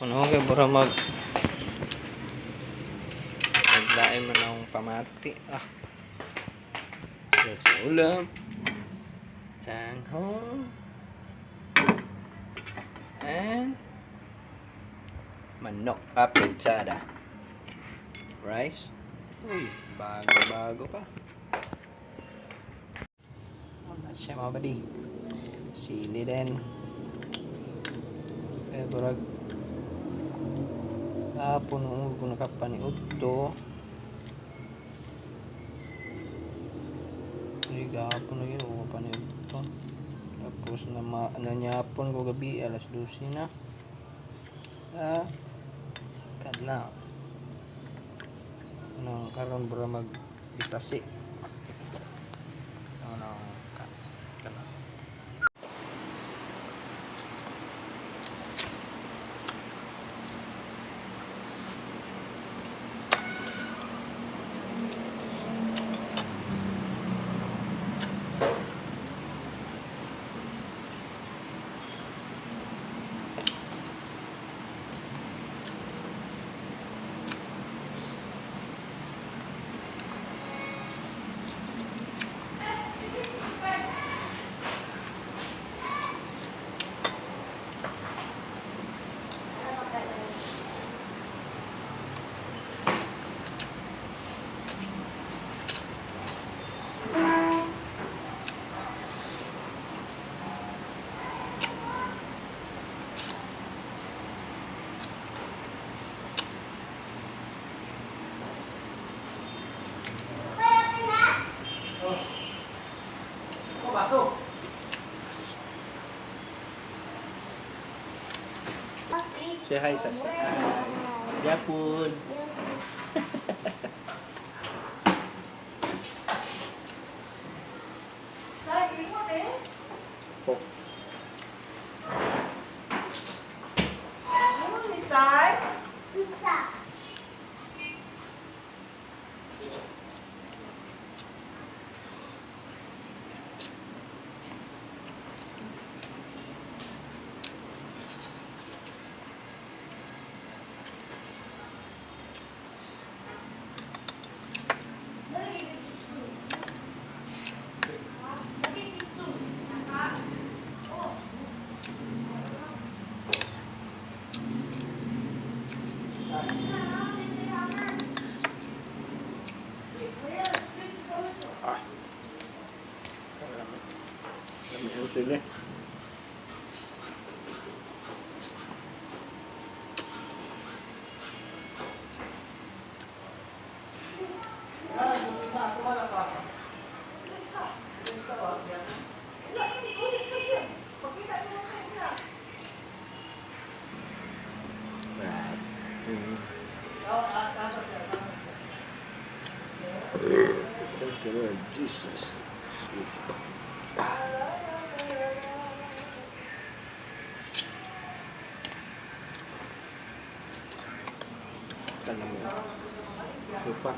Ano kay para maglain man akong pamati. Ah. Yes, ulam. Tanghon. And manok afritada. Rice. Uy, bago-bago pa. Wala siya, mga buddy. Sili din. Kaya burag hapon ko nakapaniud to. Uy, gahapon na yun, ako paniud to. Tapos na nanyapon ko gabi, alas 12 na. Sa kadlaw. Nang karon bro mag itasi. Ano ka kana. Oh, baso. Say hi, Sasha. Hi. Japon. Sa mo eh. Pok. Ano ni Sai? Isa. Ah. Lami. Lami ang sili. Right. Thank you, Lord Jesus. Jesus. Kalami. Supa.